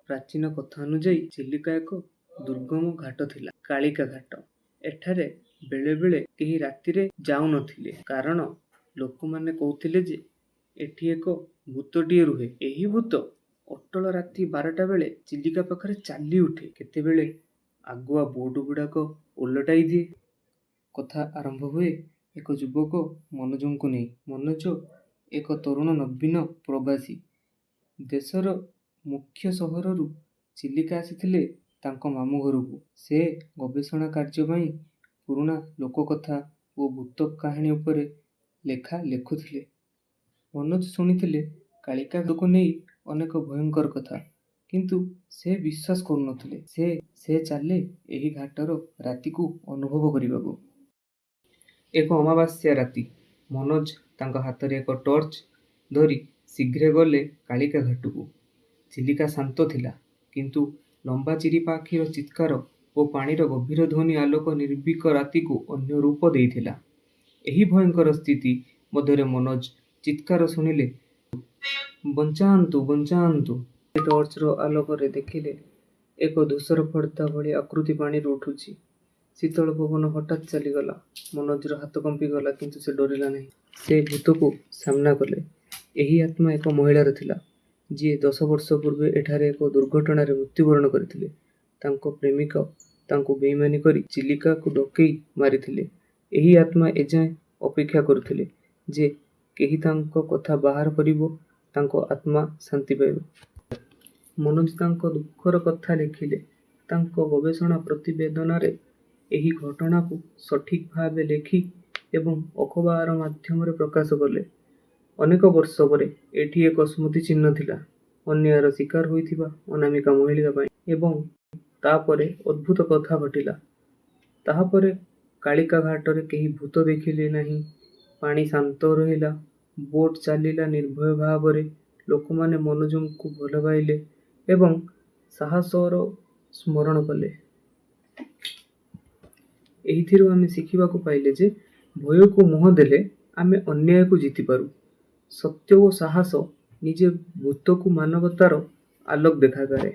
ପ୍ରାଚୀନ କଥା ଅନୁଯାୟୀ ଚିଲିକା ଏକ ଦୁର୍ଗମ ଘାଟ ଥିଲା, କାଳିକା ଘାଟ। ଏଠାରେ ବେଳେବେଳେ କେହି ରାତିରେ ଯାଉନଥିଲେ, କାରଣ ଲୋକମାନେ କହୁଥିଲେ ଯେ ଏଠି ଏକ ଭୂତଟିଏ ରୁହେ। ଏହି ଭୂତ ଅଟଳ ରାତି 12ଟା ବେଳେ ଚିଲିକା ପାଖରେ ଚାଲିଉଠେ, କେତେବେଳେ ଆଗୁଆ ବୋଟଗୁଡ଼ାକ ଓଲଟାଇ ଦିଏ। କଥା ଆରମ୍ଭ ହୁଏ ଏକ ଯୁବକ ମନୋଜଙ୍କୁ ନେଇ। ମନୋଜ ଏକ ତରୁଣ ନବୀନ ପ୍ରବାସୀ। ଦେଶର ମୁଖ୍ୟ ସହରରୁ ଚିଲିକା ଆସିଥିଲେ ତାଙ୍କ ମାମୁଁ ଘରକୁ। ସେ ଗବେଷଣା କାର୍ଯ୍ୟ ପାଇଁ ପୁରୁଣା ଲୋକକଥା ଓ ଭୂତ କାହାଣୀ ଉପରେ ଲେଖା ଲେଖୁଥିଲେ। ମନୋଜ ଶୁଣିଥିଲେ କାଳିକା ଘାଟକୁ ନେଇ ଅନେକ ଭୟଙ୍କର କଥା, କିନ୍ତୁ ସେ ବିଶ୍ୱାସ କରୁନଥିଲେ। ସେ ଚାଲେ ଏହି ଘାଟର ରାତିକୁ ଅନୁଭବ କରିବାକୁ। ଏକ ଅମାବାସ୍ୟା ରାତି। ମନୋଜ ତାଙ୍କ ହାତରେ ଏକ ଟର୍ଚ୍ଚ ଧରି ଶୀଘ୍ର ଗଲେ କାଳିକା ଘାଟକୁ। ଚିଲିକା ଶାନ୍ତ ଥିଲା, କିନ୍ତୁ ଲମ୍ବା ଚିରିପାଖିର ଚିତ୍କାର ଓ ପାଣିର ଗଭୀର ଧ୍ୱନି ଆଲୋକ ନିର୍ଭୀକ ରାତିକୁ ଅନ୍ୟ ରୂପ ଦେଇଥିଲା। ଏହି ଭୟଙ୍କର ସ୍ଥିତି ମଧ୍ୟରେ ମନୋଜ ଚିତ୍କାର ଶୁଣିଲେ, "ବଞ୍ଚାନ୍ତୁ, ବଞ୍ଚାନ୍ତୁ!" ସେ ଟର୍ଚ୍ଚର ଆଲୋକରେ ଦେଖିଲେ ଏକ ଧୂସର ଫର୍ଦ୍ଦ ଭଳି ଆକୃତି ପାଣିରୁ ଉଠୁଛି। ଶୀତଳ ପବନ ହଠାତ୍ ଚାଲିଗଲା। ମନୋଜର ହାତ କମ୍ପିଗଲା, କିନ୍ତୁ ସେ ଡରିଲା ନାହିଁ। ସେ ଭୂତକୁ ସାମ୍ନା କଲେ। ଏହି ଆତ୍ମା ଏକ ମହିଳାର ଥିଲା, ଯିଏ 10 ବର୍ଷ ପୂର୍ବେ ଏଠାରେ ଏକ ଦୁର୍ଘଟଣାରେ ମୃତ୍ୟୁବରଣ କରିଥିଲେ। ତାଙ୍କ ପ୍ରେମିକ ତାଙ୍କୁ ବେଇମାନୀ କରି ଚିଲିକାକୁ ଡକେଇ ମାରିଥିଲେ। ଏହି ଆତ୍ମା ଏଯାଏଁ ଅପେକ୍ଷା କରୁଥିଲେ ଯେ କେହି ତାଙ୍କ କଥା ବାହାର କରିବ, ତାଙ୍କ ଆତ୍ମା ଶାନ୍ତି ପାଇବ। ମନୋଜ ତାଙ୍କ ଦୁଃଖର କଥା ଲେଖିଲେ। ତାଙ୍କ ଗବେଷଣା ପ୍ରତିବେଦନରେ ଏହି ଘଟଣାକୁ ସଠିକ୍ ଭାବେ ଲେଖି ଏବଂ ଅଖବାର ମାଧ୍ୟମରେ ପ୍ରକାଶ କଲେ। ଅନେକ ବର୍ଷ ପରେ ଏଠି ଏକ ସ୍ମୃତିଚିହ୍ନ ଥିଲା, ଅନ୍ୟାୟର ଶିକାର ହୋଇଥିବା ଅନାମିକା ମହିଳା ପାଇଁ। ଏବଂ ତା'ପରେ ଅଦ୍ଭୁତ କଥା ଘଟିଲା। ତାହାପରେ କାଳିକା ଘାଟରେ କେହି ଭୂତ ଦେଖିଲେ ନାହିଁ। ପାଣି ଶାନ୍ତ ରହିଲା, ବୋଟ ଚାଲିଲା ନିର୍ଭୟ ଭାବରେ, ଲୋକମାନେ ମନୋଜଙ୍କୁ ଭଲପାଇଲେ ଏବଂ ସାହସର ସ୍ମରଣ କଲେ। ଏହିଥିରୁ ଆମେ ଶିଖିବାକୁ ପାଇଲେ ଯେ ଭୟକୁ ମୁହଁ ଦେଲେ ଆମେ ଅନ୍ୟାୟକୁ ଜିତିପାରୁ। ସତ୍ୟ ଓ ସାହସ ନିଜେ ଭୂତକୁ ମାନବତାର ଆଲୋକ ଦେଖାଇପାରେ।